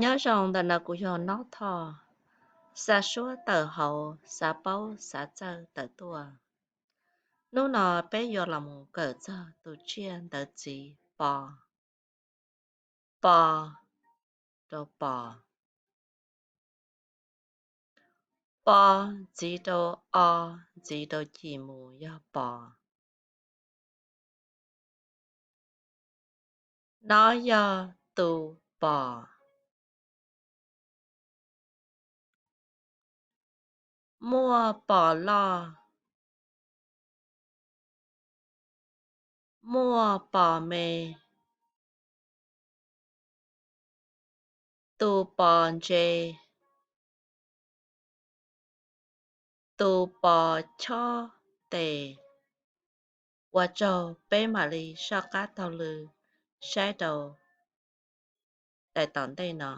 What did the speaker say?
Nyob zoo, ntawm no kuv yog Nob Thoj, xa suab tawm hauv, xav paub xav txawj tawm tuaj. Hnub no peb yuav los mus kawm txog tus tsiaj ntawv txiv po. Po, rau pos. Po ntxiv rau o, ntxiv rau cim mus yog pos. No yog tus pos. Muaj pos loj, muaj pos me, tus pos ntse, tus pos chob tes. Ua tsaug, peb mam li soj qab taug lw saib rau daim tom ntej no.